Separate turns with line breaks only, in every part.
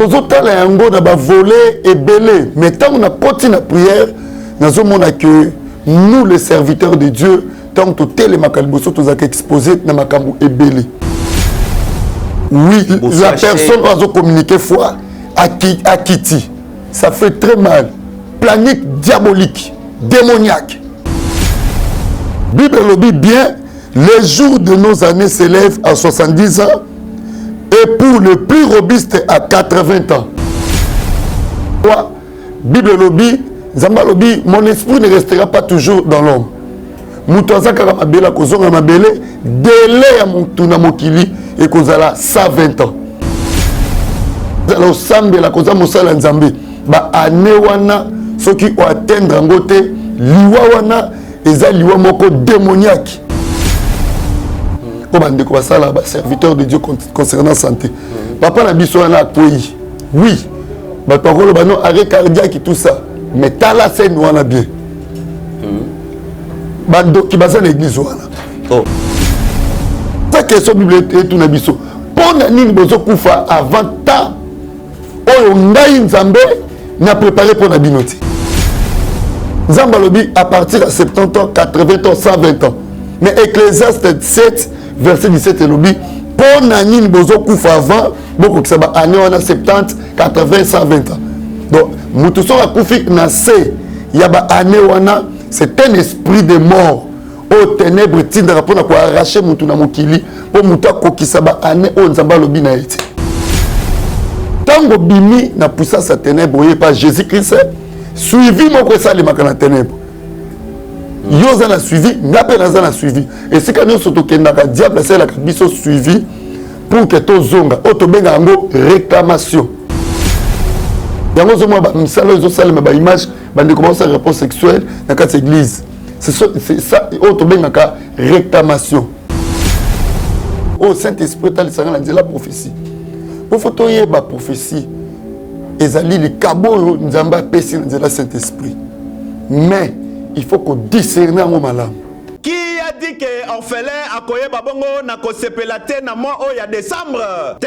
Ozotala yango na bavolet ebele, mais ntango nakoti na prière, nazomona que nous, les serviteurs de Dieu, ntango totelemaka liboso, tozalaka exposé na makambo ebele. Oui, la personne oyo azocommuniquer foi akiti, ça fait très mal. Planique diabolique, démoniaque. Bible elobi bien: les jours de nos années s'élèvent à 70 ans et pour le plus robuste à 80 ans. Quoi? Bible elobi, Nzambe alobi: mon esprit ne restera pas toujours dans l'homme. Moto aza kaka mabele, akozonga mabele. Délai ya motu na mokili ekozala 120 ans. Ozala osambela, koza mosala ya Nzambe, baane wana soki oatteindre yango te, liwa wana eza liwa moko démoniaque. Mpo bandeko basala baserviteur de Dieu, concernant santé, papa na biso wana akwei. Oui, bato bakoloba non, arrêt cardiaque, tout ça, mais tala scène wana bien. Bandoki baza na église wana.
Oh.
Sa question, Bible etuna biso: mpo na nini bozokufa avant temps oyo ngai Nzambe na préparé mpo na bino te? Nzambe alobi à partir ya 70 ans, 80 ans, 120 ans, mais Ecclésiaste 7 verset 17 elobi: mpo na nini bozokufa avant bokokisa baane wana 70, 80, 120 ans? Donc motu soki akufi na se ya baane wana, c'est un esprit de mort oyo ténèbre etindaka mpona koarracher motu na mokili, mpo motu akokisa baane oyo Nzambe alobi na ye te. Ntango bimi na puissance ya ténèbre, oyepa Jésus Christ, suivi moko esalemaka na ténèbre. Yo oza na suivi, nga mpe naza na suivi. Esika nyonso tokendaka, diable asalelaka biso suivi pour que tozonga. Oyo tobengaka yango réclamation. Yango ozomona bamisala oyo ezosalema, baimage, bandeko baosala rapport sexuel na kati ya église. C'est ça oyo tobengaka réclamation, oyo Saint Esprit etalisaka na nzela prophétie. Po faut toyeba, prophétie ezali likabo oyo Nzambe apesi na nzela Saint Esprit, mais il faut kodiscerne yango malamu.
Qui a dit que orphelin akoyeba bongo na kosepela te na mwa oyo ya décembre te?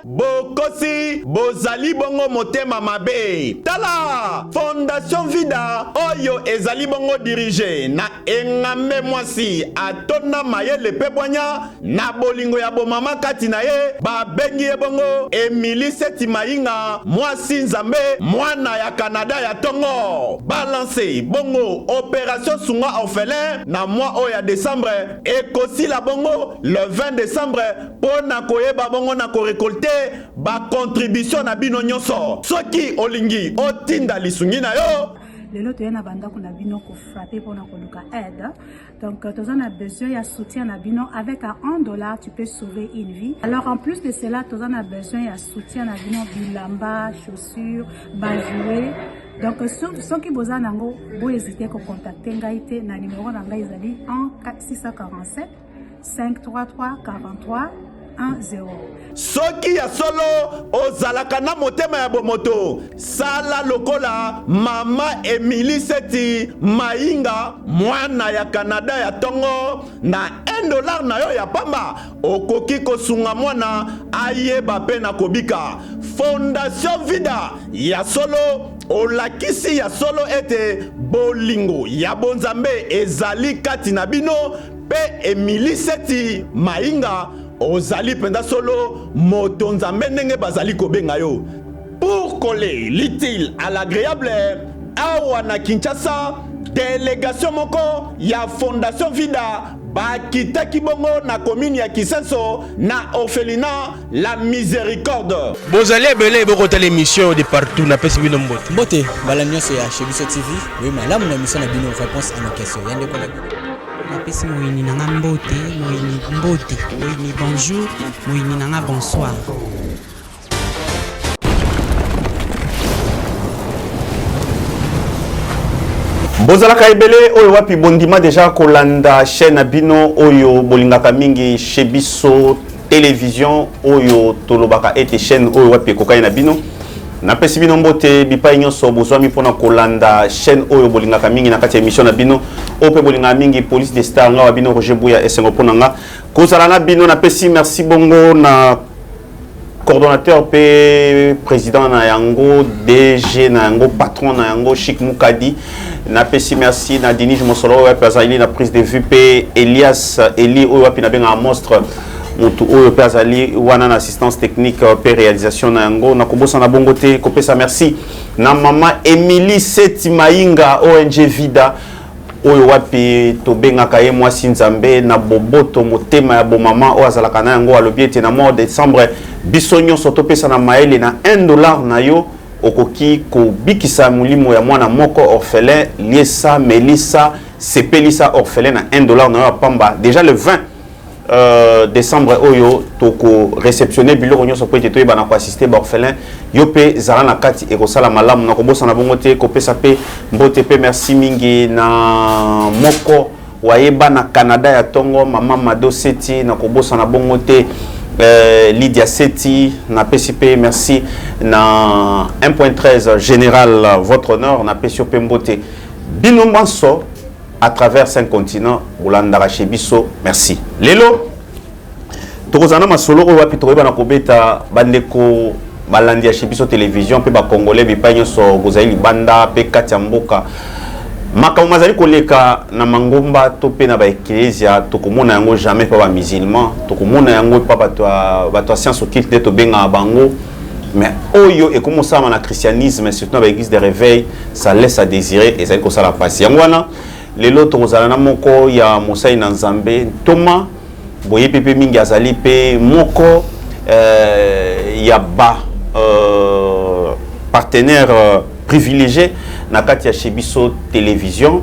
Bokosi, bozali bongo motema mabe. Tala, Fondation Vida oyo ezali bongo dirigé na engambe mwasi atonda mayele mpe bwanya na bolingo ya bomama kati na ye, babengi ye bongo Emili Seti Mayinga, mwasi Nzambe, mwana ya Kanada ya ntongo. Balance bongo opération sunga orphelin na mwa oyo ya décembre, ekosila bongo le 20 décembre, mpo na koyeba bongo na korécolter bacontribution na bino nyonso. Soki olingi otinda lisungi na yo,
Lelo toye na bandako na bino kofrapper mpona koluka aide. Donc toza na besoin ya soutien na bino. Avec à 1 dollar, tu peux sauver une vie. Alors, en plus de cela, toza na besoin ya soutien na bino: bilamba, chaussures, bajouets. Donc soki boza nango, bohésite kocontacter ngai te na numéro na ngai, ezali 1 647 533 43 10.
Soki ya solo ozalaka na motema ya bomoto, sala lokola mama Emili Seti Mayinga, mwana ya Kanada ya ntongo. Na 1 dollar na yo ya pamba, okoki kosunga mwana ayeba mpe na kobika. Fondation Vida, ya solo olakisi ya solo ete bolingo ya bonzambe ezali kati na bino. Mpe Emili Seti Mayinga, ozali mpenza solo moto Nzambe ndenge bazali kobenga yo. Pour coller l'utile à l'agréable, awa na Kinshasa, délégation moko ya Fondation Vida bakitaki bongo na commune ya Kisenso, na orphelinat La Miséricorde.
Bozali ebele bokotala émission de partout, napesi bino mbote.
Mbote mbala nyonso ya Chez Biso TV. Oyo malamu na émission na bino Réponse à nos questions, ya ndeko na bino.
Napesi moyini na nga mbote. Moyini mbote, moyini bonjour, moyini na nga bonsoir.
Bozalaka ebele oyo wapi bondima déjà kolanda chaîne na bino oyo bolingaka mingi, Chez Biso Télévision, oyo tolobaka ete chaîne oyo wapi ekokani na bino. Napesi bino mbote bipai nyonso bozwami mpona kolanda chaîne oyo bolingaka mingi, na kati ya émission na bino oyo mpe bolingaka mingi, Police de Star. Nga wa bino Roger Buya, esengo mpo na nga kozala na bino. Napesi merci bongo na Coordonnateur pe président na yango, DG na yango, patron na yango Chic Mukadi. Napesi merci na Denis Mosolo oyo wapi azali na prise de vue pe Elias Eli oyo wapi nabengaka monstre motu oyo pe azali wana na assistance technique pe réalisation na yango. Nakobosana bongo te kopesa merci na mama Emilie Seti Mainga ONG Vida Oyo wapi tobengaka ye mwasi Nzambe na boboto, motema ya bomama oyo azalaka na yango. Alobi ete na mois decembre biso nyonso topesana mayele na un dollar na yo okoki kobikisa molimo ya mwana moko orphelin, liesa, melisa, sepelisa orphelin na un dollar na yo ya pamba. Dejà le 20 Euh, décembre oyo toko réceptionner biloko nyonso mpo ete toyeba na koassiste baorphelin. Yo mpe zala na kati, ekosala malamu. Na kobosana bongo te kopesa mpe mbote mpe merci mingi na moko wayeba na Canada ya ntongo, mama Mado Seti. Na kobosana bongo te Lydia Seti. Napesi mpe merci na 1.13 général votre honneur, napesi yo mpe mbote. Bino banso à travers cinq continents bolandaka chez biso, merci. Lelo tokozala na masolo oyo wapi tokoyeba na kobeta bandeko balandi ya chez biso télévision mpe bacongolais bipai nyonso bozali libanda mpe kati ya mboka. Makambo mazali koleka na mangomba to mpe na baeklezia, tokomona yango jamais mpa bamusulman, tokomona yango mpa bato ya science occulte nde tobengaka bango. Mais oyo ekomi kosalama na christianisme, surtout na baeglise de réveil, ça laisse à désirer, ezali kosala mpasi. Yango wana lelo tokozala na moko ya mosali na Nzambe, ntoma boyebi mpe mingi, azali mpe moko ya ba partenaire privilégié na kati ya chez biso télévision.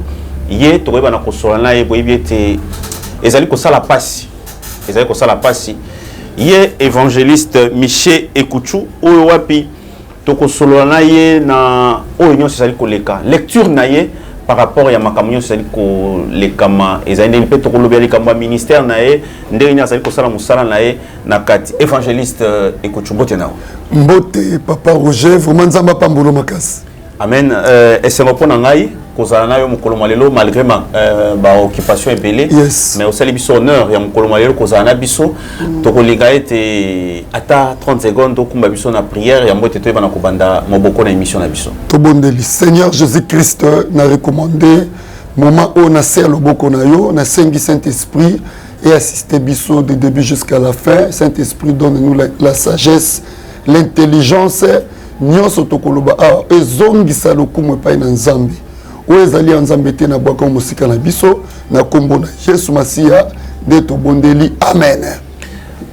Ye tokoyeba na kosola na ye. Boyebi ete ezali kosala mpasi, ezali kosala mpasi. Ye évangéliste Michel Ekuchu oyo wapi tokosolola na ye na oyo nyonso ezali koleka, lecture na ye par rapport ya makambo nyonso ezali kolekama ezali ndenge, mpe tokolobela likambo ya ministère na ye, ndenge nini azali kosala mosala na ye na kati. Évangéliste Ekuchu, mbote na yo.
Mbote papa Roger, vraiment Nzambe apambolo makasi.
Amen. Esengo mpo na ngai kozala na yo mokolo mwa lelo malgré ma baoccupation ebele. Mais osali biso honneur ya mokolo mwa lelo kozala na biso. Tokolinga ete ata 30 secondes okumba biso na prière yango ete toyeba na kobanda moboko na émission na biso.
Tobondeli. Seigneur Jésus Christ, na recommandé moment oyo na se ya loboko na yo, nasengi Saint Esprit et assister biso du début jusqu'à la fin. Saint Esprit, donne-nous la sagesse, l'intelligence. Nyonso tokoloba awa ezongisa lokumu epai na Nzambe. Oyo ezali ya Nzambe te, na bwaka mosika na biso. Na nkombo na Yesu Masiya nde tobondeli, amen.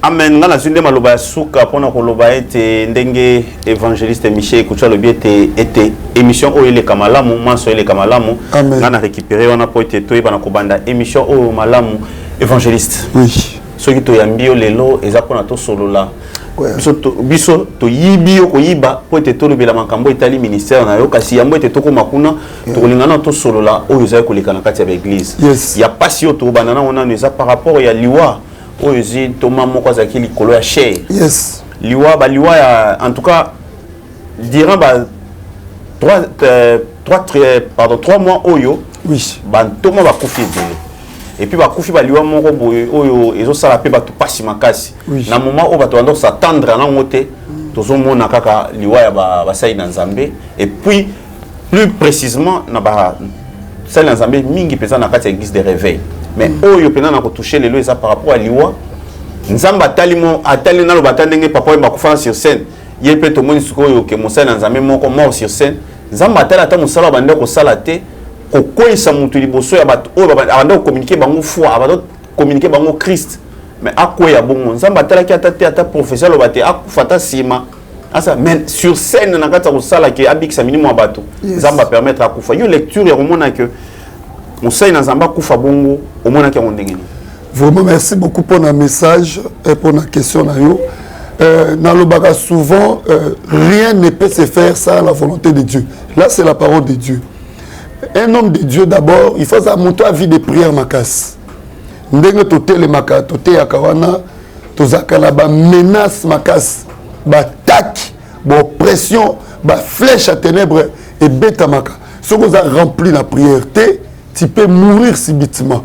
Amen. Nga nazwi nde maloba ya suka mpona koloba ete ndenge évangéliste Michel Ekutu alobi ete émission oyo eleka malamu, manso eleka malamu. Nga na récupéré wana mpo ete toyeba na kobanda émission oyo malamu. Évangéliste,
oui.
Soki toyambi yo lelo eza mpona tosolola. Biso toyibi yo koyiba mpo ete tolobela makambo etali ministère na yo. Kasi yango ete tokóma kuna, tokolinga nano tosolola oyo ezali koleka na kati ya baeglise ya pasi. Oyo tokobanda nango nano eza par rapport ya liwa oyo ezi ntoma moko azalaki likolo ya chaire. Liwa, baliwa ya, en tout cas durant ba 3, pardon, 3 mois oyo, bantoma bakufi ebele. Et puis bakufi baliwa moko boye oyo ezosala mpe bato pasi makasi. Na moment oyo bato banda kos'attendre nango te, tozomona kaka liwa ya basali na Nzambe, et puis plus précisément na basali na Nzambe mingi mpenza na kati ya église de réveil. Mais oyo mpenza na kotouche lelo eza par rapport ya liwa. Nzambe atali mo atali, naloba ata ndenge papa oyo bakufa sur scène, ye mpe tomoni sikoyo ke mosali na Nzambe moko mort sur scène. Nzambe atali ata mosala bande kosala te, kokweyisa motu liboso ya bato oyo abanda kocommuniquer bango foi, abanda kocommuniquer bango Christ, mais akweya bongo. Nzambe atalaki ata te, ata professeur aloba te akufa ata nsima asa, mais sur scène na kati ya kosala ke abikisa milimo ya bato, Nzambe apermettre akufa. Yo lecture ya komona ke mosali na Nzambe akufa bongo, omonaki yango ndenge nini?
Vraiment merci beaucoup pour le message et pour la question na yo. Nalobaka souvent, rien ne peut se faire sans la volonté de Dieu. Là, c'est la parole de Dieu. Un homme de Dieu, d'abord il faut aza moto a vie de prière makasi. Ndenge totelemaka, toteyaka wana, tozalaka na bamenace makasi, baattaque, baoppression, baflèche ya ténèbre ebetamaka. Soki oza rempli na prière te, tu peux mourir subitement.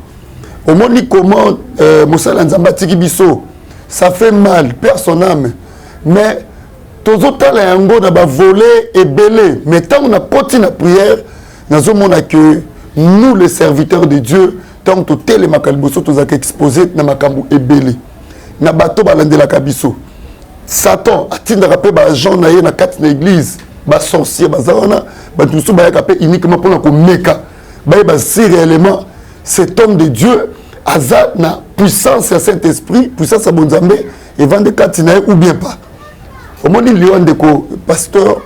Omoni comment mosala ya Nzambe atiki biso, ça fait mal, perd son âme. Mais tozotala yango na bavolet ebele. Mais ntango nakoti na prière, nazomona que nous, les serviteurs de Dieu, ntango totelemaka liboso, tozalaka exposé na makambo ebele, na bato balandelaka biso. Satan atindaka mpe baagent na ye na kati na église, basorcier baza wana. Bato mosusu bayaka mpe uniquement mpona komeka, bayeba si réellement cet homme de Dieu aza na puissance ya Saint Esprit, puissance ya bonzambe evandi kati na ye ou bien pas. Omoni liwa, ndeko pasteur,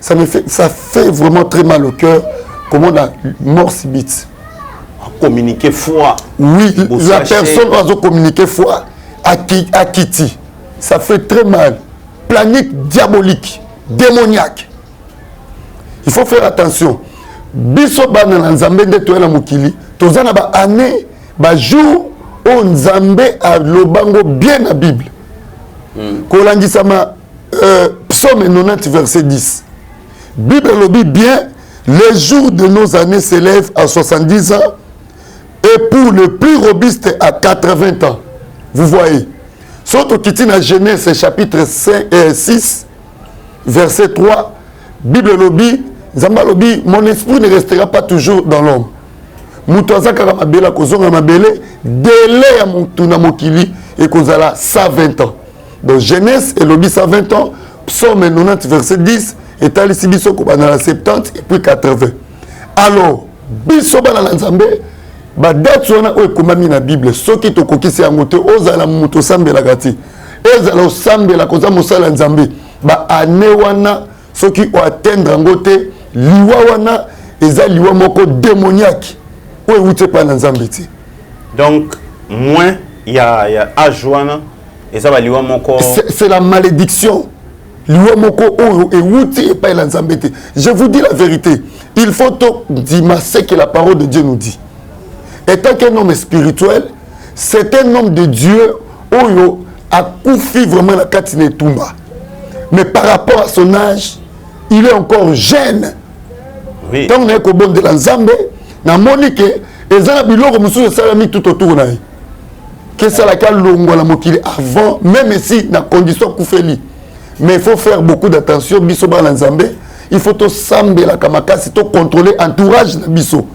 ça fait vraiment très mal au cœur, komona mort subite.
Communiquer foi.
Oui, la personne oyo communiquer foi akiti, ça fait très mal. Planique diabolique, démoniaque. Il faut faire attention. Biso bana na Nzambe, nde toya na mokili, toza na baannée, bajour oyo Nzambe alobango bien na Bible. Kolandisama psaume 90 verset 10, Bible elobi bien: les jours de nos années s'élèvent à 70 ans et pour le plus robuste à 80 ans. Vous voyez, soki tokiti na Genèse chapitre 5, 6 verset 3, Bible elobi, Nzambe alobi: mon esprit ne restera pas toujours dans l'homme. Moto aza kaka mabele, akozonga mabele. Délai ya motu na mokili ekozala 120 ans. Donc Genèse elobi 120 ans, psaume 90 verset 10 etalisi biso kobanda na 70 et puis 80. Alors biso bana na Nzambe, badate wana oyo ekomami na Bible, soki tokokisi yango te, ozala moto osambelaka te, ezala osambelaka, oza mosala ya Nzambe, baannée wana soki oatteindre yango te, liwa wana eza liwa moko démoniaque oyo ewuti epai na Nzambe te.
Donc moins ya âge wana eza baliwa moko.
C'est la malédiction, liwa moko oyo ewuti epai na Nzambe te. Je vous dis la vérité, il faut tondima ce que la parole de Dieu nous dit. Étant qu'un homme spirituel, c'est un homme de Dieu oyo akufi vraiment na kati na etumba, mais par rapport à son âge, il est encore jeune. Ntango naye kobondela Nzambe, namoni ke eza na biloko mosusu esalami tout autour na ye, kesalaki alongwa na mokili avant, même si na condition akufeli. Mais il faut faire beaucoup d'attention. Biso bana Nzambe, il faut tosambelaka makasi, tocontrôler entourage na biso,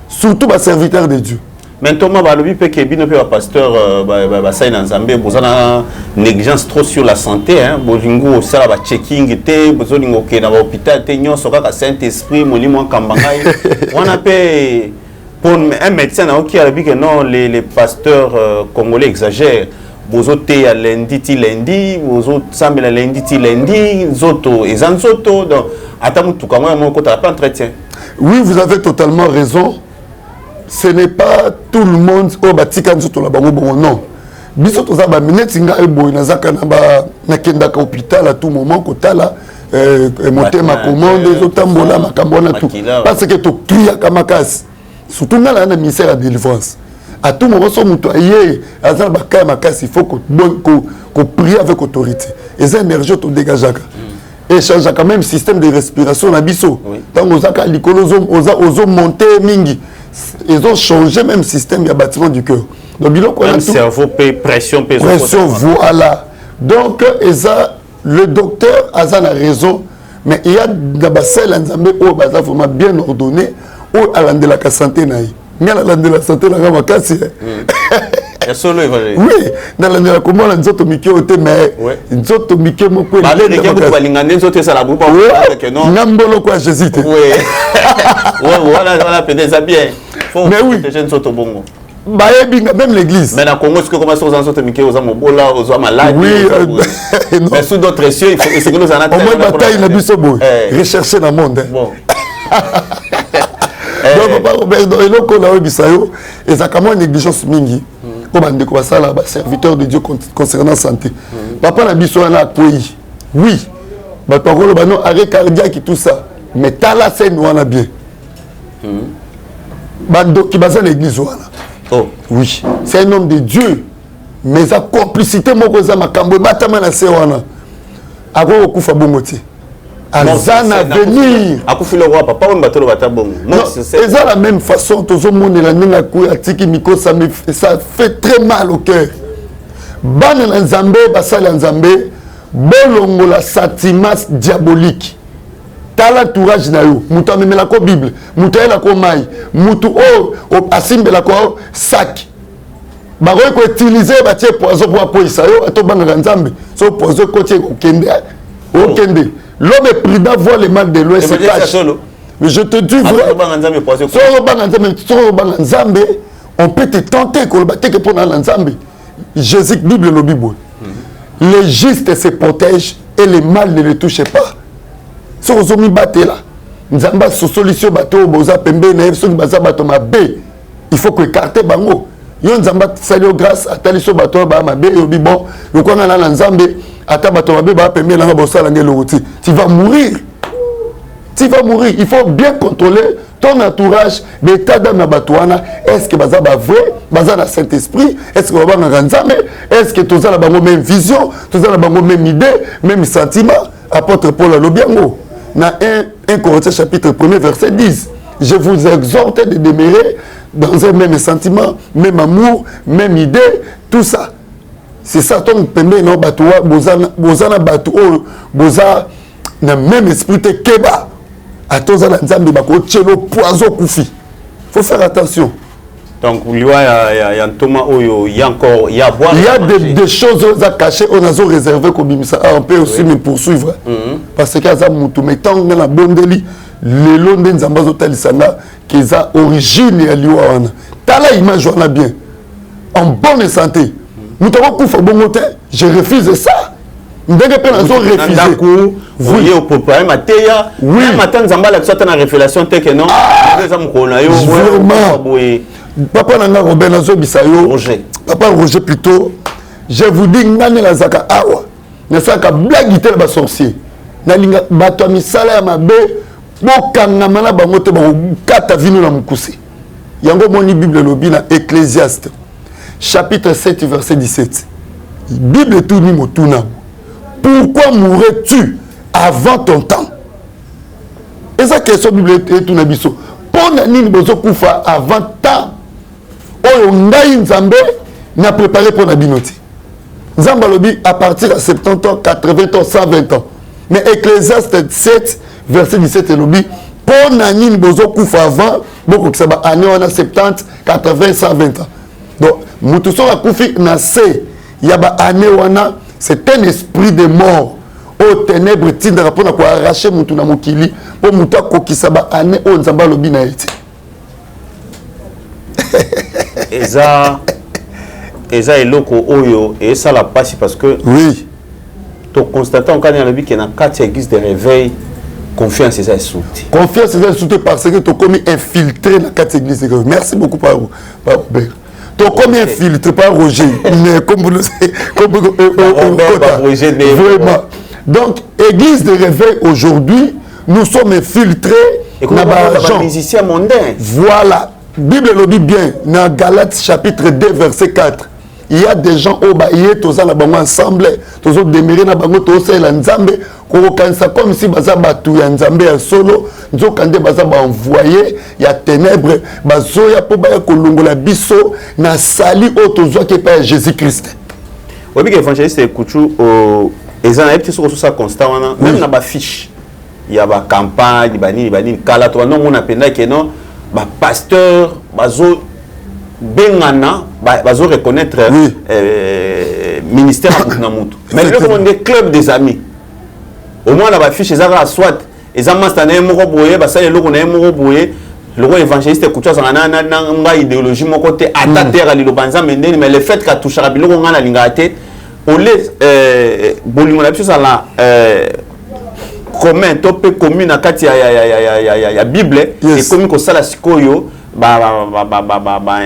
surtout baserviteur de Dieu.
Mais ntoma, balobi mpe ke bino mpe bapasteur, basali na Nzambe, boza na négligence trop sur la santé, hein? Bolingi osala bachecking te, bozolinga okende na bahôpital te, nyonso kaka Saint Esprit, molimo akamba ngai wana. Mpe pour un médecin naoki alobi ke non, les pasteurs congolais exagèrent. Bozoteya lundi ti lundi, bozosambela lundi ti lundi, nzoto eza nzoto. Donc ata motuka ngo yango okotala mpe entretien.
Oui, vous avez totalement raison. Ce n'est pas tout le monde oyo batika nzoto na bango bongo. Non, biso toza neti ngai boye, nazaka na nakendaka hôpital à tout moment kotala motema commande ezotambola, makambo wana tout, parce que tokriaka makasi. Surtout ngai naa na ministère ya délivrance. À tout moment, so moto aye aza na baka ya makasi, il faut koprier avec autorité. Eza énergie todégageaka, échangeaka même système de respiration na biso. Ntango ozaka likolo, ozomonte mingi, ezochange même système ya bâtiment du cœur. Donc biloko
wana, cerveau mpe pression mpe.
Pression, voilà. Donc eza le docteur aza na raison, mais il y a na basali ya Nzambe oyo baza vraiment bien ordonné, oyo alandelaka santé na ye. Ngai nalandela santé na nga makasi.
Ya solo?
Oui, nalandela komona nzoto mike oyo te, mais nzoto mike moko.
Balinga nde nzoto esala.
Nga mboloko ya Jésus te.
Wana peut-être eza bien.
Mais oui.
Nzoto bongo.
Bayebi nga même l'église.
Mais na Congo, soki okoma, soki oza nzoto mike, oza mobola, ozwa maladi.
Oui.
Mais sous d'autres cieux, il faut esengeli ozala
na au moins bataille na biso boye, rechercher na monde.
Bon.
Donc papa Robert, donc eloko na oyebisa yo, ezalaka mwa négligence mingi oyo bandeko basala, baserviteur de Dieu, concernant santé. Papa na biso wana akwei, oui, bato bakoloba non, arrêt cardiaque, tout ça, mais tala scène wana bien, bandoki baza na église wana.
Oh.
Oui, c'est un homme de Dieu, mais eza complicité moko, eza makambo ebatama na se wana. Akoki kokufa bongo te, aza na avenir.
Akufi le roi papa oyo bato bata bongo.
Eza la même façon tozomonela ndenge akuyi, atiki miko, ça fait très mal au cœur. Bana na Nzambe, basali ya Nzambe, Bolongola sentiment diabolique. Tala entourage na yo, moto amemelako Bible, moto ayelako mai, moto oyo asimbelako sac, bakoki koutilize, batie poison mpo akweyisa yo. Ata obangaka Nzambe, so poison ekoti, ekokende, okende. L'homme est prudent, voit le mal de loin, se cache. Mais je te dis vrai, soki obanga Nzambe, soki obanga Nzambe, on peut te tenter. Koloba teke mpo na Nzambe. Jésus, Bible elobi boye: "Le juste se protège et le mal ne le touche pas." Soki ozomibatela, Nzambe asosolisi yo bato oyo boza pembeni na ye. Soki baza bato mabe, il faut koécarter bango. Yo, Nzambe asali yo grâce, atalisi yo bato oyo baya mabe, eyobi bon, lokwanga na Nzambe, ata bato mabe baya pembeni nanga, bosala nge eloko ti. Tu vas mourir, tu vas mourir. Il faut bien contrôler ton entourage, l'état d'âme na bato wana. Est ce que baza bavrai, baza na Saint Esprit? Est ce que babangaka Nzambe? Est ce que toza na bango même vision, toza na bango même idée, même sentiment? Apôtre Paul alobi yango na 1 Corinthiens chapitre 1er verset 10: "Je vous exhorte de demeurer dans un même sentiment, même amour, même idée." Tout ça, c'est ça. Ntongo pembeni na bato, boza na bato oyo boza na même esprit te, keba. Ata oza na Nzambe, bakotiela poison, okufi. Faut faire attention.
Donc liwa ya ntoma oyo, ya encore ya
boire. Il y a des choses oyo eza caché, oyo nazo réservé kobimisa. Ah, on peut aussi me poursuivre parce que aza mutu. Mais ntango nga nabondeli lelo, nde Nzambe azotalisa nga ke eza origine ya liwa wana. Tala image wana bien, en bonne santé, moto akokufa bongo te. Je refuse ça, ndenge mpe nazo
refuser. Oye oprépare mateya, même ata Nzambe alakisa ata na révélation te ke non, eza mokolo na yo.
Vraiment, papa na nga Robert, nazobisa yo.
Roger.
Papa Roger plutôt. Je vous dis, nga nde nazalaka awa, nasalaka blague te na basorcier. Nalinga bato ya misala ya mabe, bokangama na bango te, bakokata vino na mokuse. Yango omoni, Bible elobi na Ecclésiaste chapitre 7 verset 17, Bible etuni motuna: "Pourquoi mourrais-tu avant ton temps?" Eza question Bible etuna biso. Mpo na nini bozokufa avant temps oyo ngai Nzambe na préparé mpo na bino te? Nzambe alobi à partir ya 70 ans, 80 ans, 120 ans. Mais Ecclésiaste 7 verset 17 elobi: mpo na nini bozokufa avant bokokisa baannée wana, 70, 80, 120 ans? Donc moto soki akufi na se ya baannée wana, c'est un esprit de mort oyo ténèbre etindaka mpona koarracher motu na mokili, mpo motu akokisa baannée oyo Nzambe alobi na ye te.
Eza eloko oyo esala mpasi parce que toconstate okani alobi ke na kati ya église de réveil, confiance eza esu te.
Confiance eza esu te parce que tokomi infiltré na kati ya église de réveil. Merci beaucoup par Robert. Tokomi infiltré par Roger, mais comme comme vraiment. Donc église de réveil aujourd'hui, nous sommes infiltrés
na baagent musicien mondain.
Voilà, Bible elobi bien na Galates chapitre 2 verset 4: il y a des gens oyo baye, toza na bango ensemble, tozodemeurer na bango, tozosalela Nzambe, kokokanisa comme si baza bato ya Nzambe ya solo, nzoka nde baza baenvoyé ya ténèbre. Bazoya mpo baya kolongola biso na sali oyo tozwaki epai ya Jésus Christ.
Oyebi ke évangéliste Ekutu, eza nayebi te soki ososala constat wana, même na bafiche ya bacampagne, banini banini, kala to bando omona mpenza ke non, bapasteur bazobengana, bazo reconnaître ministère ya motu na motu. Mais lelo komona nde club des amis, au moins na bafiche eza kaka soit eza master na ye moko boye, basali eloko na ye moko boye. Loko évangéliste Ekutu azalaka na ngai idéologie moko te, ata terre liloba Nzambe ndeni, mais le fait katouchaka biloko ngai nalingaka te, ole bolingo na biso ezala commun to mpe commune na kati ya Bible. Ekomi kosala sikoyo ba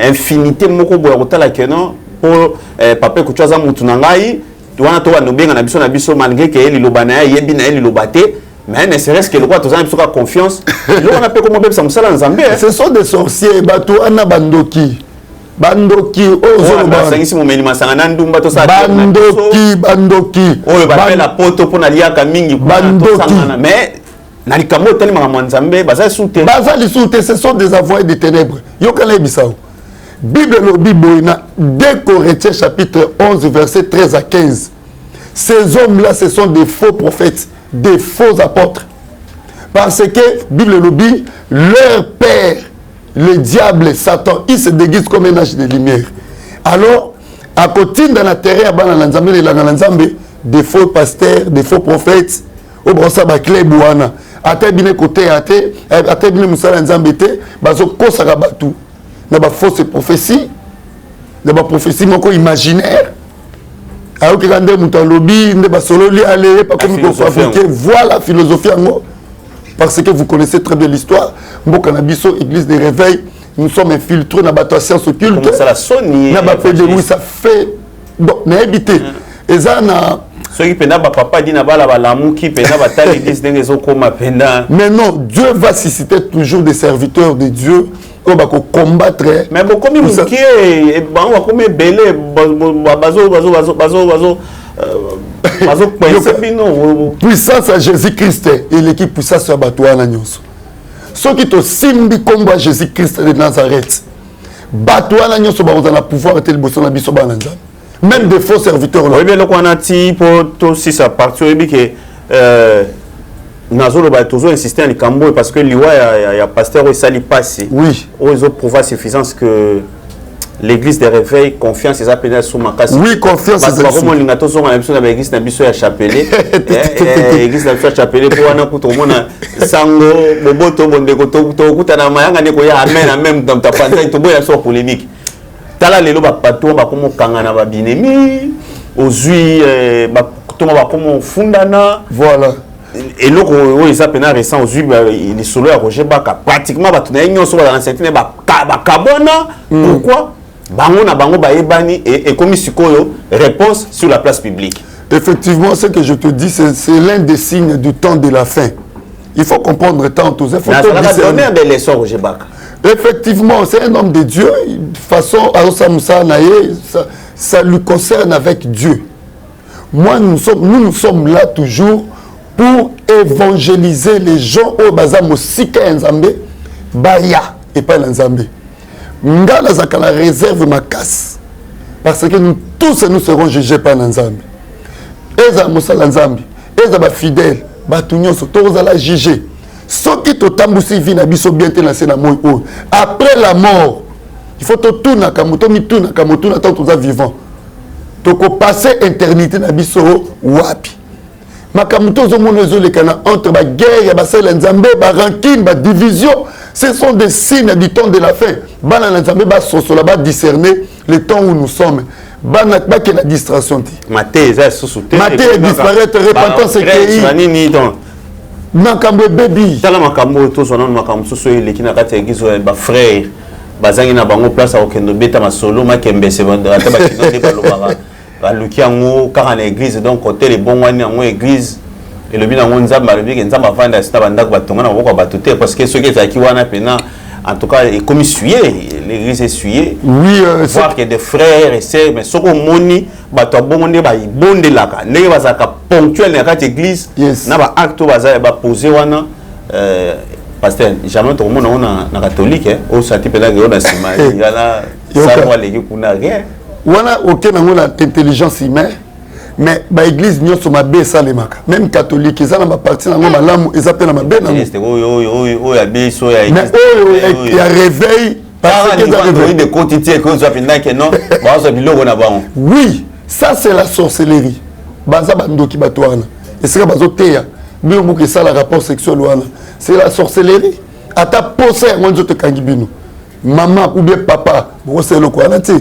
infinité moko boye ya kotala ke non, mpo papa Ekutu aza mutu na ngai wana, to banda obenga na biso na biso, malgré ke ye liloba na ye ayebi na ye liloba te, mais ne serait-ce que lokola toza na biso ka confiance, eloko wana mpe komobebisa mosala ya Nzambe.
Ce sont des sorciers, bato wana bandoki, bandoki oyo ozoloba.
Basangisi momeli masanga na ndumba. Tosala
Bandoki, bandoki.
Oyo bapela poto mpo naliaka mingi.
Bandoki.
Mais na likambo oyo etali makambo ya Nzambe, baza lisusu te.
Baza lisusu te. Ce sont des envoyés de ténèbres. Yokana, yebisa yo, Bible elobi boye na 2 Corinthiens chapitre 11 verset 13 à 15. Ces hommes là, ce sont des faux prophètes, des faux apôtres, parce que Bible elobi, leur père, le diable Satan, il se déguise comme un ange de lumière. Alors akotinda na terrain ya bana na Nzambe, na elanga na Nzambe, des faux pasteurs, des faux prophètes oyo bakosala baclub wana. Ata bino ekoteya te, ata bino mosala ya Nzambe te, bazokosaka bato na bafausse prophétie, na baprophétie moko imaginaire. Ayokeka nde moto alobi nde basololi ale bakomi kofabriquer. Voilà, philosophie yango, parce que vous connaissez très bien l'histoire mboka na biso. Église de réveil, nous sommes infiltrés na bato ya science occulte, na bapede. Oui, ça fait bon, nayebi te, eza na
Soki mpenza bapapa di na bala balamuki mpenza, batala église ndenge ezokóma mpenza.
Mais non, Dieu va susciter toujours des serviteurs de Dieu oyo bakocombattre.
Mais bokomi mokie, bango bakomi ebele, bazo bazocoincer bino.
Puissance ya Jésus Christ eleki puissance ya bato wana nyonso. Soki tosimbi nkombo ya Jésus Christ de Nazareth, bato wana nyonso bakozala na pouvoir te liboso na biso bana Nzambe, même des faux serviteurs.
Oyebi eloko wana ti mpo tosisa parti, oyebi ke nazoloba, tozo insister na likambo oyo parce que liwa ya pasteur oyo esali mpasi. Oyo ezoprouver suffisance que l'église de réveil, confiance eza mpenza so makasi.
Oui, confiance.
Bato bakomolinga tozonga na biso na baéglise na biso ya chapelet, église na biso ya chapelet, mpo wana kuta omona sango boboto bondeko, tokutana mayanga nde koya amen amen, moto apanzai, toboya biso polémique. Tala lelo bapato bakomokanga na babinemi, ozwi batonga bakomofundana. Eloko oyo eza mpena récent, ozwi lisolo ya Roger Baka, pratiquement bato na ye nyonso bazala na ceinture bakabwana. Pourquoi? Bango na bango bayebani, ekomi sikoyo réponse sur la place publique.
Effectivement, ce que je te dis, c'est l'un des signes du temps de la fin. Il faut comprendre tant.
Il faut donner des leçons, Roger Baka.
Effectivement, c'est un homme de Dieu. De façon, ça, ça lui concerne avec Dieu. Moi, nous, nous sommes là toujours pour évangéliser les gens oyo baza mosika ya Nzambe, baya epai na Nzambe. Nga nazalaka na réserve makasi parce que nous tous, nous serons jugés par na Nzambe. Ezala mosala Nzambe, eza bafidèle, bato nyonso tokozala juge. Soki totambusi vie na biso bien te na se na moi oyo, après la mort, il faut totunaka moto, mitunaka motuna: ntango toza vivant, tokopasser éternité na biso wapi? Makambo tozomona ezoleka na entre baguerre ya basali ya Nzambe, barancune, badivision, ce sont des signes du temps de la fin. Bana na Nzambe basosola, badiscerner le temps où nous sommes. Bana bakenda distraction te.
Mate eza lisusu te.
Mate disparaître, repentance ekei.
Banini donc.
Makambo ebebi.
Tala makambo oyo tozwa nano, makambo mosusu oyo eleki na kati ya église oyo bafrère bazangi na bango place ya kokende obeta masolo makembese, ata bakino nde balobaka, baluki yango kaka na église. Donc hotel ebongwani yango église. Elobi nango Nzambe, alobi ke Nzambe avanda asi na bandako batonga na maboko ya bato te, parce que soki ezalaki wana mpena, en tout cas ekomi souillé, l'église est souillée.
Oui.
Voir que des frères et sœurs, mais soki omoni bato ya bongo nde babondelaka, ndenge bazalaka ponctuel na kati église, na baacte oyo baza bapose wana, pasteur, jamais tokomona ngo na catholique oyo sati mpena oyo na nsima wana sango aleki kuna, rien.
Wana oke nango na intelligence humaine, mais baéglise nyonso mabe esalemaka. Même catholique eza na baparti nango malamu, eza mpe na mabe nango.
Oyo ya biso ya
Mais oyo ya réveil, parce que eza réveil
de koti ti ekozwa mpenza ke non, bazwa biloko na bango.
Oui, ça c'est la sorcellerie. Baza bandoki bato wana. Esika bazoteya bino moko esala rapport sexuel wana, c'est la sorcellerie. Ata posa yango nzoto ekangi bino, mama ou bien papa, bokosala eloko wana te.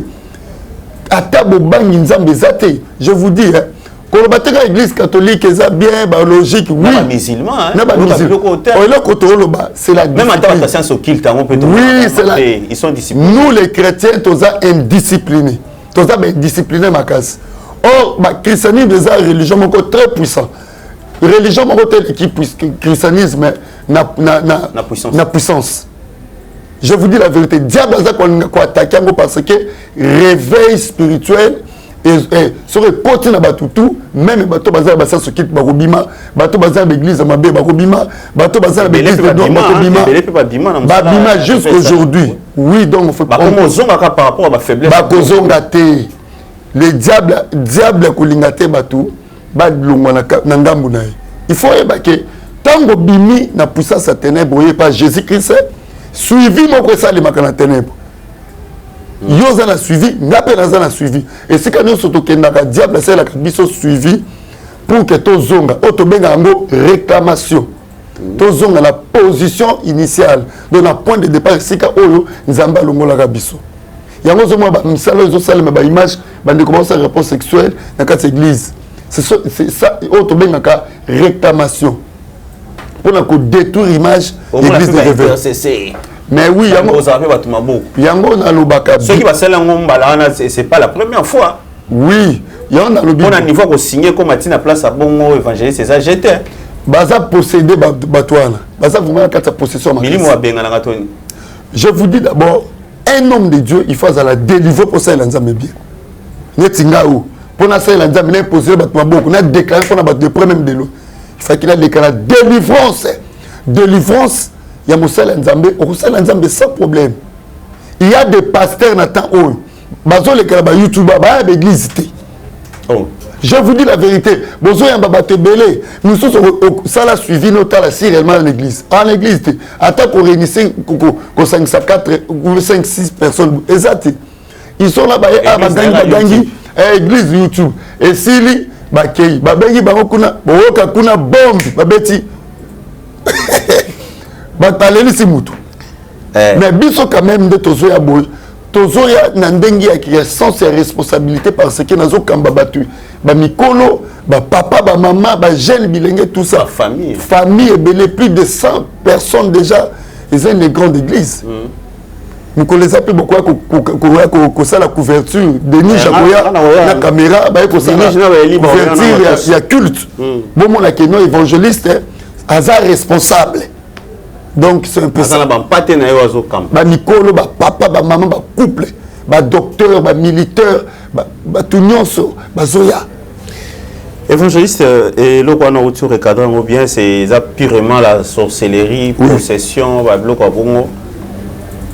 Ata bobangi Nzambe eza te. Je vous dis, hein, koloba te ka église catholique eza bien, balogique, oui.
Bamusulman.
Na bamusulman, eloko tooloba, c'est la
même ata bato ya science occulte yango mpe.
Oui, c'est la
Ils sont disciplinés.
Nous les chrétiens, toza indisciplinés, toza baindiscipliné makasi. Or bachristianisme eza religion moko très puissant, religion moko te eleki christianisme
na puissance.
Na puissance, je vous dis la vérité. Diable aza kolinga koattaquer yango parce que réveil spirituel soki ekoti na bato tu, même bato baza na bascience occulte bakobima, bato baza na baéglise ya mabe bakobima, bato baza na baéglise de drogue bakobima.
Ebele mpe babima na mosala
Babima
ya
jusqu'aujourd'hui, oui. Donc faut
bakomozongaka par rapport à bafaiblesse.
Bakozonga te. Le diable, diable akolinga te bato. Balongwa na ngambo na ye. Il faut oyeba ke ntango obimi na puissance ya ténèbre, oye pa Jésus Christ, suivi moko esalemaka na ténèbre. Yo oza na suivi, nga mpe naza na suivi. Esika nyonso tokendaka, diable asalelaka biso suivi pour que tozonga oyo tobengaka yango réclamation, tozonga na position initiale, donc na point de départ, esika oyo Nzambe alongolaka biso. Yango ozomona bamisala oyo ezosalema, baimage, bandeko bazosala rapport sexuel na kati ya église. C'est ça oyo tobengaka réclamation, mpona kodétruire image église de réveil. Mais oui,
yango ozala mpe bato maboko.
Yango nalobaka.
Soki basali yango mbala wana, c'est pas la première fois.
Oui, yango nalobi.
Mpona niveau ya kosigne koma ntina place ya bongo, évangéliste, eza jete.
Baza possédé, bato wana baza vraiment na kati ya possession.
Milimo babenganaka toni?
Je vous dis d'abord, un homme de Dieu, il faut azala délivré mpo salela Nzambe bien. Neti ngai oyo, mpo nasalela Nzambe, na imposer bato maboko, na déclaré mpona bato de près même de loin, il fallait naleka na délivrance. Délivrance ya mosala ya Nzambe, okosala Nzambe sans problème. Il y a des pasteurs na temps oyo bazolekela bayoutube, baya baeglise te.
Oh.
Je vous dis la vérité, bozoyamba bato ebele mosusu, osala suivi, notala si réellement en église, en église te. Ata koréunisse, kosangisa 4 ou 5, 6 personnes eza te. Ils sont là, baye, ah, bagangi, bagangi, église YouTube esili, bakei, babengi bango kuna, boyoka kuna bombe babeti, bato alelisi mutu. Mais biso quand même nde tozoya boye, tozoya na ndenge ya sens ya responsabilité, parce que nazokamba bato, bamikolo, bapapa, bamama, bajeune, bilenge, tout ça.
Famille.
Famille ebele, plus de 100 personnes déjà. Eza une grande église. Mikolo eza mpe bokoya koya kosala couverture. Denis akoya na caméra, baye kosala couverture ya culte. Bomona ke no évangéliste aza responsable. Donc c'est un peu
ça. Bampate na ye azokamba.
Bamikolo, bapapa, bamama, bacouple, badocteur, bamilitaire, bato nyonso bazoya.
Évangéliste, eloko wana outi recadre yango bien, c'est eza purement la sorcellerie, possession, babiloko ya bongo.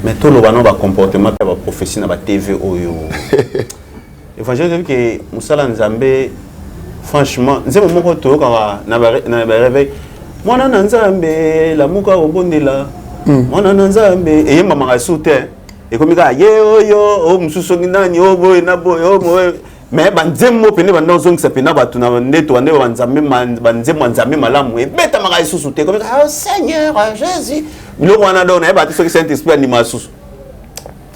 Mais toloba no bacomportement mpe baprophétie na batv oyo, évangéliste, oyebi ke mosala Nzambe, franchement, nzembo moko toyokaka na baréveil, "Mwana na Nzambe, lamuka, obondela, mwana na Nzambe", eyembamaka su te. Ekomi kaka ye oyo o mosusu, soki nani o boye na boye o boye. Mais banzembo pene banda ozongisa pena bato na nde tobande banzambe, banzembo ya Nzambe malamu ebetamaka lisusu te. Ekomi kaka "Oh Seigneur Jésus", biloko wana. Donc nayeba te soki Saint Esprit andima lisusu.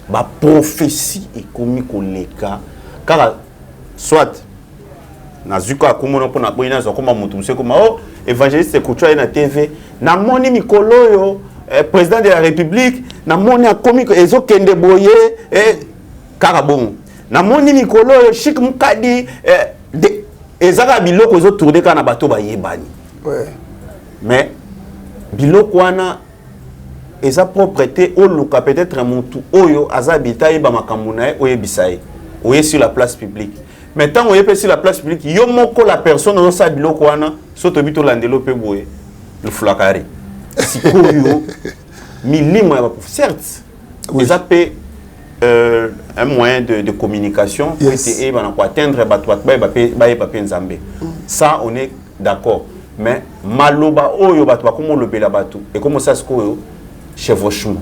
Baprophétie ekomi koleka kaka, soit nazwi kaka komona mpona boyi, nazwa koma moto mosu, ekoma o évangéliste Ekutu aye na TV, namoni mikolo oyo président de la République, namoni akomi, ezokende boye, kaka bongo. Namoni mikolo oyo Chik Mukadi, eza kaka biloko ezotourne kaka na bato bayebani. Mais biloko wana eza propre te. Oluka peut-être motu oyo aza habité, ayeba makambo na ye, oyebisa ye, oye sur la place publique. Mais ntango oye mpe sur la place publique, yo moko la personne ozosala biloko wana, so toyebi, tolandela mpe boye lufulakari. Sikoyo milimo ya baprof, certes, eza mpe un moyen de communication ete eyebana koatteindre bato, bato bayeba mpe Nzambe. Ça, on est d'accord. Mais maloba oyo bato bakoma olobela bato ekomosala sikoyo chevauchement.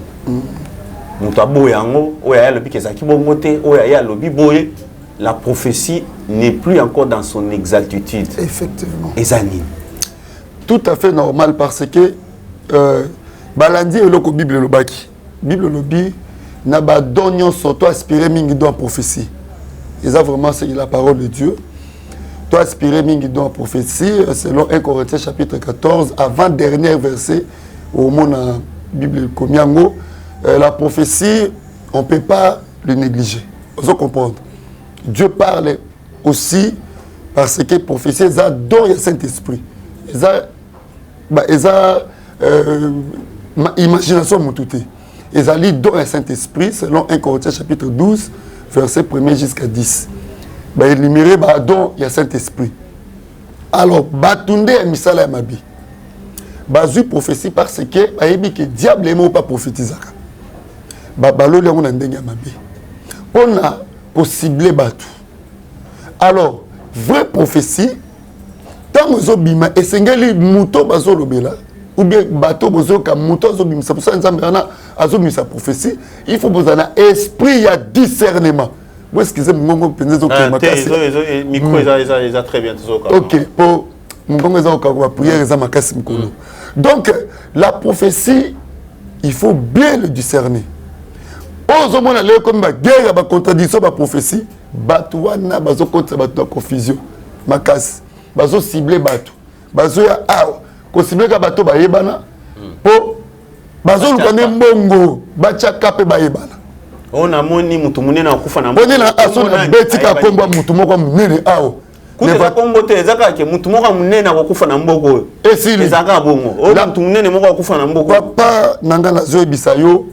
Moto aboya yango, oyo aye alobi ke ezalaki bongo te, oyo aye alobi boye. La prophétie n'est plus encore dans son exactitude.
Effectivement.
Eza nini?
Tout à fait normal, parce que balandi eloko Bible elobaki. Bible elobi na badon nyonso, to aspiré mingi don ya prophétie. Eza vraiment, c'est la parole de Dieu. To aspiré mingi don ya prophétie, selon 1 Corinthiens chapitre 14, avant dernier verset, omona Bible ekomi yango. La prophétie, on peut pas le négliger. Ozo comprendre, Dieu parle aussi, parce que prophétie eza don ya Saint Esprit, eza eza imagination motu te, ezali don ya Saint Esprit, selon 1 Corinthiens chapitre 12, verset 1er jusqu'à 10, baénuméré badon ya Saint Esprit. Alors bato nde ya misala ya mabe bazwi prophétie, parce que bayebi ke diable ye moko mpe aprophétisaka. Baloli yango na ndenge ya mabe mpona kocible bato. Alors vraie prophétie Ntango ezobima, esengeli moto bazolobela ou bien bato bozoyoka moto azobimisa mosala Nzambe wana, azobimisa prophétie, il faut bozala na esprit ya discernement. Bo excuse, mongongo mpenza ezokende makasi.
Micro eza très bien, tozoka.
Ok, po mongongo eza kokaka, baprière eza makasi mokolo. Donc la prophétie, il faut bien le discerner. Oyo ozomona lelo ekomi baguerre ya bacontradiction, baprophétie, bato wana bazokotisa bato na confusion makasi, bazocible bato, bazoya awa kocible ka bato bayebana, mpo bazoluka nde mbongo batiaka mpe bayebana.
Oyo namoni motu monene akufa na
Mpo nde na aso nabetika nkombo ya motu moko monene awa.
Kuta eza kombo te, eza kaka ke motu moko ya monene akokufa na mboka oyo.
Esili.
Eza kaka bongo, oyo motu monene moko akufa na mboka oyo.
Papa na ngai, nazoyebisa yo,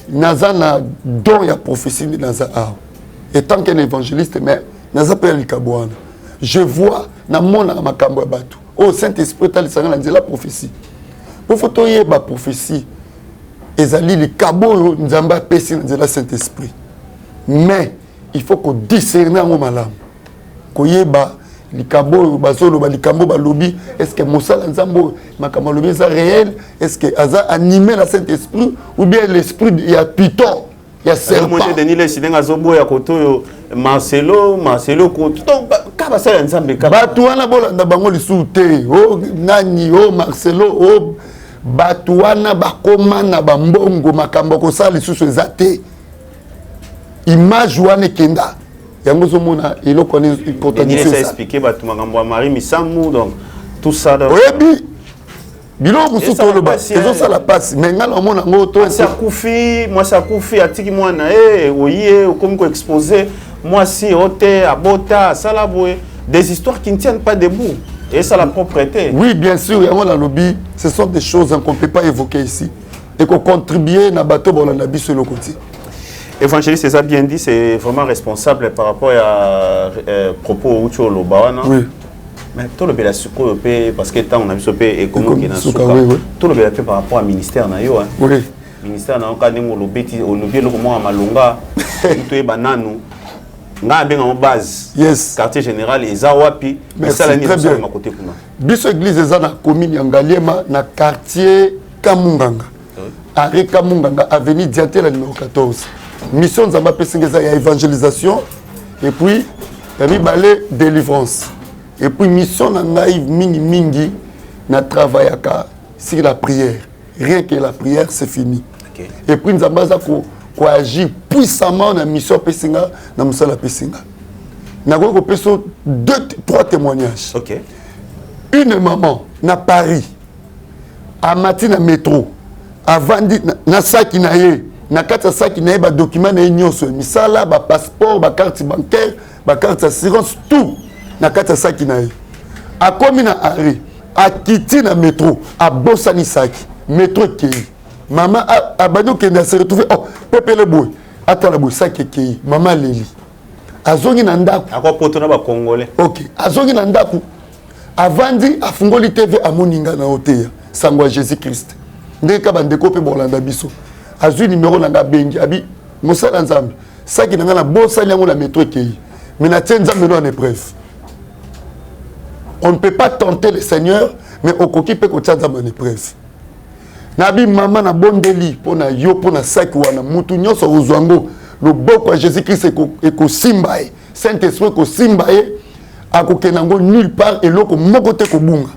naza na don ya prophétie nde naza awa étant qu'un évangéliste, mais naza mpe ya likabo wana. Je vois, namonaka makambo ya bato oyo Saint Esprit etalisanga na nzela prophétie. Po faut toyeba, prophétie ezali likabo oyo Nzambe apesi na nzela Saint Esprit, mais il faut kodiscerne yango malamu, koyeba likambo oyo bazoloba, likambo balobi, est ce que mosala Nzambe oyo makambo alobi eza réel, est ce que aza animé na Saint Esprit ou bien l'esprit ya python, ya serpent.
Denis Lesi ndenge azoboya kote oyo, Marcelo, Marcelo koto, donc ka basala ya Nzambe.
Bato wana bolanda bango lisusu te. O nani, o Marcelo, o bato wana bakóma na bambongo, makambo ya kosala lisusu eza te. Image wana ekenda, yango ozomona eloko wana
contradiction. Expliquer bato makambo ya Marie Misamu, donc tout ça.
Oyebi biloko mosusu toloba ezosala mpasi, mais ngai naomona yango
to. Mwasi akufi, mwasi akufi, atiki mwana ye, oye okomi koexpose mwasi o te, abota, asala boye, des histoires qui ne tiennent pas debout et ça la propreté.
Oui, bien sûr, yango nalobi, ce sont des choses qu'on ne peut pas évoquer ici et kocontribuer na bato bolanda biso eloko ti.
Évangéliste, c'est ça, bien dit, c'est vraiment responsable par rapport à propos outi oloba wana. Mais tolobela sikoyo mpe, parce que ntango na biso mpe ekomoki na suka, tolobela mpe par rapport à ministère na yo. Ministère na yo kaka ndenge olobi, olobi eloko moko ya malonga, toyeba nanu. Ngai abengango base. Quartier général eza wapi? Esala nini osalema kote kuna?
Biso église eza na commune ya Ngaliema, na quartier Kamunganga, arrêt Kamunganga, avenue Diatela numéro 14. Mission Nzambe apesinga eza ya évangélisation et puis ya mibale délivrance. Et puis mission na ngai mingimingi, na travaillaka sur la prière. Rien que la prière, c'est fini. Et puis Nzambe aza koagir puissamment na mission apesi nga, na mosala apesi nga. Nakoki kopesa deux, trois témoignages. Une maman na Paris amati na métro, avandi na saki na ye. Na kati ya saki na ye, badocument na ye nyonso ya misala, bapasseport, bacarte bancaire, bacarte assurance, tout na kati ya saki na ye. Akomi na arrêt, akiti na métro, abosani saki, métro ekei. Mama abandi okende, ase retrouve, oh, pepele boye, atala boye, saki ekei. Mama aleli, azongi na ndako.
Akopoto na bacongolais.
Ok, azongi na ndako, avandi, afungoli TV, amoni nga na oteya sango ya Jésus Christ. Ndenge ka bandeko mpe bolanda biso, azwi nimero na nga, abengi, abi: "Mosala Nzambe, saki na nga nabosani yango na métro, ekei, mais natie Nzambe no en épreuve." On ne peut pas tenter le Seigneur, mais okoki mpe kotia Nzambe en épreuve. Nabi: "Mama, nabondeli mpo na yo, mpo na saki wana. Mutu nyonso akozwa yango, loboko ya Jésus Christ ekosimba ye, Saint Esprit ekosimba ye, akokende yango nulle part, eloko moko te kobunga.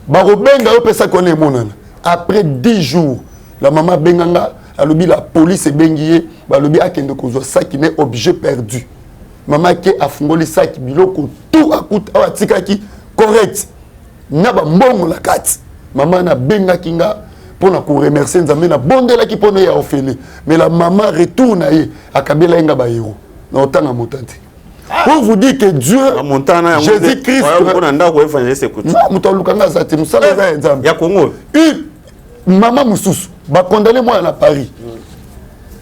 Bakobenga yo mpe saki wana emonana." Après 10 jours, la mama abenganga, alobi la police ebengi ye, balobi akende kozwa saki ne, objet perdu. Mama ake, afungoli saki, biloko tout akuta awa atikaki correct, na bambongo na kati. Mama nabengaki nga mpona koremercier Nzambe, nabondelaki mpona ye ya ofele. Mais la mama, retour na ye, akabela ye nga bahéros na otanga montant te, pour vous dire que Dieu, Jésus Christ. Moto alukanga aza te, mosala eza ya Nzambe.
Ya Congo.
Mama mosusu bakondane mwana na Paris,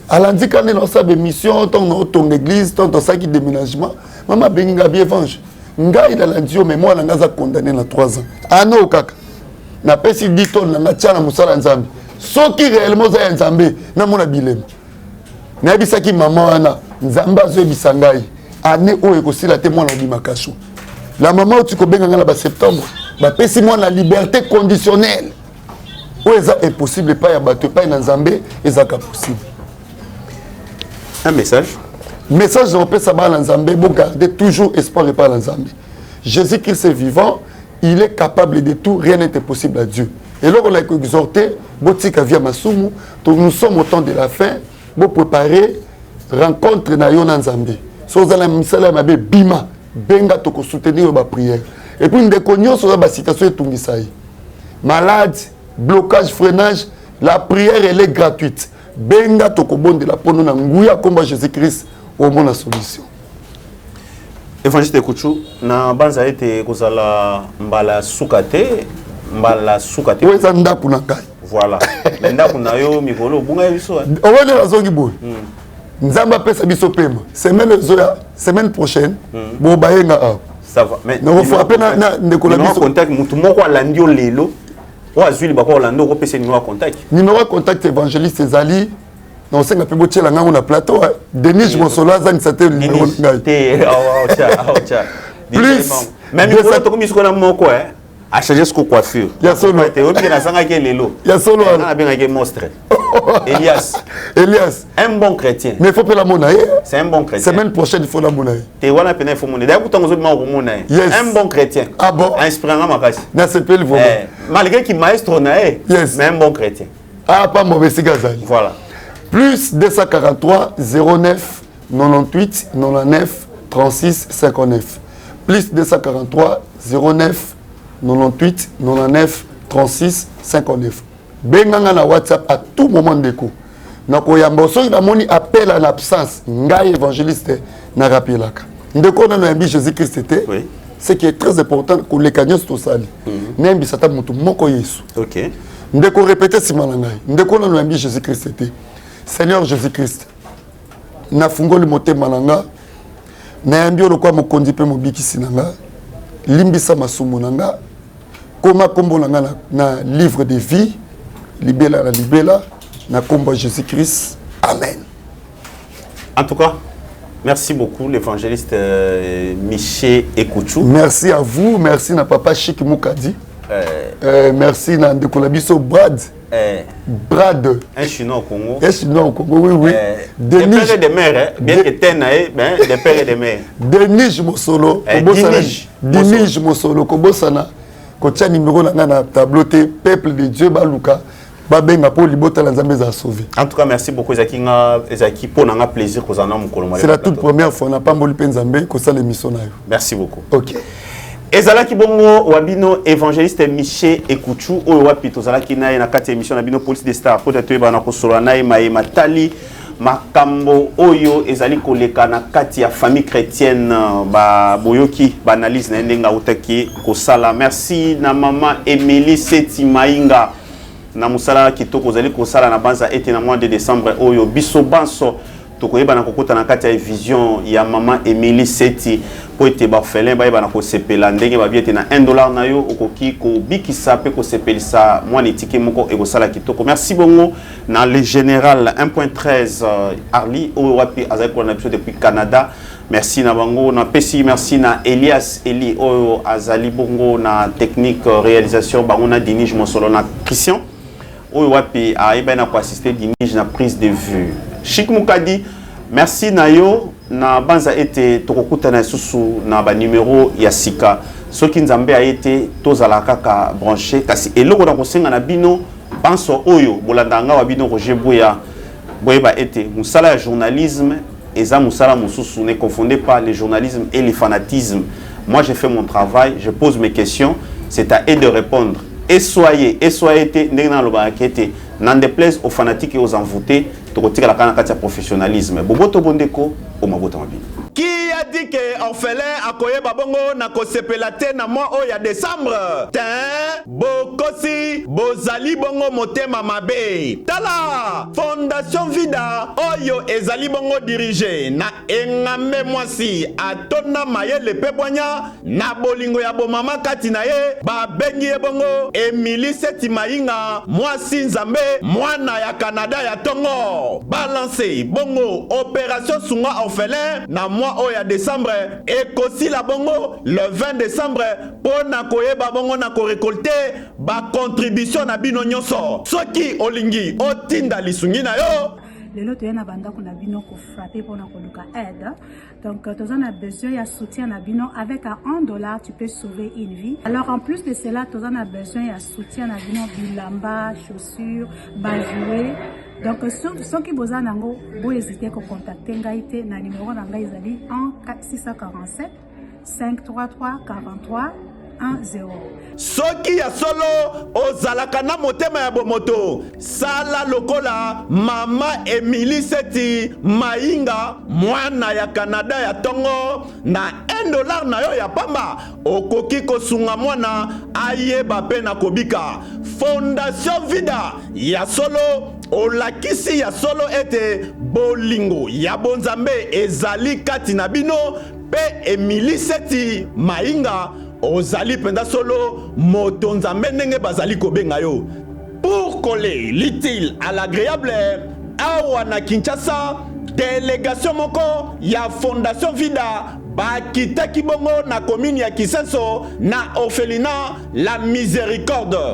alandi ka nde naosala bémission. Ntango naotonga église, ntango tosalaki déménagement, mama abengi nga: "Bien, évangile, ngai nalandi yo, mais mwana ngai aza condamné na 3 ans. Ano kaka napesi 10 tonnes na nga, tia na mosala ya Nzambe. Soki réellement oza ya Nzambe, namona bilembo." Nayebisaki mama wana: "Nzambe azoyebisa ngai, année oyo ekosila te, mwana obima kasho." La mama oti kobenga nga na ba septembre, bapesi mwana liberté conditionnelle. Oyo eza impossible epai ya bato, epai na Nzambe ezalaka possible.
Un message.
Message na opesa bana Nzambe, bogarde toujours espoir epai na Nzambe. Jésus-Christ est vivant, il est capable de tout, rien n'est impossible à Dieu. Eloko na koexhorte, botika via masumu, nous sommes au temps de la fin, bopréparer rencontre na yo na Nzambe. So oza na misala ya mabe, bima, benga, tokosoutenir yo baprière. Et puis ndeko nyonso oza basituation etungisa ye, malade, blocage, freinage, la prière, elle est gratuite. Benga, tokobondela mpono na nguya komba Jésus-Christ, omona solution.
Évangéliste Ekuchu, na banza ete kozala mbala suka te, mbala suka te.
Oyo eza ndako na ngai.
Voilà, mais ndako na yo mikolo obunga biso.
Owene nazongi boye. Nzambe apesa biso pema. Semaine ezoya, semaine prochaine, bobayenga awa.
Ça va, mais
nakofrape na ndeko na biso.
Contact, mutu moko alandi yo lelo, oyo azwi libako olandi, okopesa numéro ya contact.
Numéro ya contact évangéliste ezali na osenga mpe botiela ngango na plateau. Denis Mosolo azangisa te numéro ngai.
Te,
plus.
Mais mikolo tokomi sikoyo na moko achange siko coiffure.
Ya solo.
Te, oyebi nazangaki lelo.
Ya solo.
Nabengaki monstre Elias.
Elias.
Un bon chrétien.
Mais il faut mpe namona ye.
C'est un bon chrétien.
Semaine prochaine, il faut namona ye.
Te, wana pena il faut mona. D'ailleurs kutango ozobima, okomona ye.
Yes.
Un bon chrétien.
Ah bon.
Inspiranga makasi.
Nasepeli vraiment.
Eh, malgré ki maestro na ye.
Yes.
Mais un bon chrétien.
Ah, pas mauvais esika azali.
Voilà.
Plus 243 09 98 99 36 59, plus 243 09 98 99 36 59. Benganga na WhatsApp à tout moment, ndeko, nakoyamba. Soki namoni appel en absence, ngai évangéliste narapelaka. Ndeko nano yambi Jésus Christ te,
oui.
Ce qui est très important koleka nyonso tosali, nayembisa ata motu moko Yesu. Ndeko, répéte nsima na ngai. Ndeko nano yambi Jésus Christ te, Seigneur Jésus Christ, nafungoli motema na nga, nayambi yo lokola mokonzi mpe mobikisi na nga. Limbisa masumu na nga, koma nkombo na nga na livre de vie libela na libela, na nkombo ya Jésus Christ, amen.
En tout cas, merci beaucoup, l'évangéliste Michel Ekouchou.
Merci à vous, merci na papa Chic Mukadi. Merci na ndeko na biso Brad. Brad.
Un Chinois au Congo.
Un Chinois au Congo, oui.
Denis. Des pères et des mères, hein? Bien que ten, mais des pères et des mères.
Denis Mosolo.
Denis.
Denis Mosolo, kobosana kotia numéro na nga na tableau te. Peuple de Dieu, baluka, babenga mpo libota na Nzambe eza sauvé.
En tout cas, merci beaucoup. Ezalaki nga, ezalaki mpo na nga plaisir kozala na mokolo.
C'est la toute première fois, napamboli mpe Nzambe kosala émission na yo.
Merci beaucoup.
Ok.
Ezalaki bongo wa bino évangéliste Michel Ekuchu, oyo wapi tozalaki na ye na kati ya émission na bino Police des Stars, po toyeba na kosolola na ye maye matali makambo oyo ezali koleka na kati ya famille chrétienne. Ba boyoki baanalyse na ye ndenge autaki kosala. Merci na mama Émilie Seti Mainga na mosala kitoko ozali kosala na banza ete na mois de décembre oyo biso banso tokoyeba na kokota na kati ya vision ya mama Émilie Seti, mpo ete baorphelin bayeba na kosepela ndenge babi ete na 1 dollar na yo okoki kobikisa mpe kosepelisa mwana etike moko, ekosala kitoko. Merci bongo na le général 1.13 Arli, oyo wapi azali kolanda biso depuis Canada. Merci na bango napesi. Merci na Elias Eli, oyo azali bongo na technique réalisation, bango na Dinige Mosolo na Christian, oyo wapi ayebani na koassiste Dinige na prise de vue. Chic Mukadi, merci na yo. Na banza ete tokokutana lisusu na banumero ya sika soki Nzambe aye te. Tozala kaka branché. Kasi eloko na kosenga na bino banso oyo bolandaka nga wa bino Roger Boya, boyeba ete mosala ya journalisme eza mosala mosusu. Ne confondez pas le journalisme et le fanatisme. Moi, j'ai fait mon travail, je pose mes questions, c'est à eux de répondre. Et soyez et soyez te ndenge nalobaka ete n'en déplaise aux fanatiques et aux envoûtés, tokotikala kaka na kati ya professionnalisme. Boboto bondeko o mabota mabino.
Qui a dit que orphelin akoyeba bongo na kosepela te na mois oyo ya décembre te? Bokosi, bozali bongo motema mabe. Tala, Fondation Vida oyo ezali bongo dirigé na engambe mwasi atonda mayele mpe bwanya na bolingo ya bomama kati na ye, babengi ye bongo Emili Seti Mayinga, mwasi Nzambe, mwana ya Kanada ya ntongo. nyonso. Balance bongo opération sunga orphelin na mois oyo ya décembre, ekosila bongo le 20 décembre, mpo na koyeba bongo na korécolter bacontribution na bino nyonso. Soki olingi otinda lisungi na yo,
Lelo toye na bandako na bino kofrapper mpona koluka aide. Donc toza na besoin ya soutien na bino. Avec 1 dollar, tu peux sauver une vie. Alors, en plus de cela, toza na besoin ya soutien na bino: bilamba, chaussure, bajouets. Donc soki boza nango, bohésite kocontacter ngai te na numéro na ngai, ezali 1 647 533 43 10.
Soki ya solo ozalaka na motema ya bomoto, sala lokola mama Emili Seti Mayinga, mwana ya Kanada ya ntongo. Na 1 dollar na yo ya pamba, okoki kosunga mwana ayeba mpe na kobika. Fondation Vida, ya solo olakisi ya solo ete bolingo ya bonzambe ezali kati na bino. Mpe Emili Seti Mayinga, ozali mpenza solo moto Nzambe ndenge bazali kobenga yo. Pour coller l'utile à l'agréable, awa na Kinshasa, délégation moko ya Fondation Vida bakitaki bongo na commune ya Kisenso, na orphelinat La Miséricorde.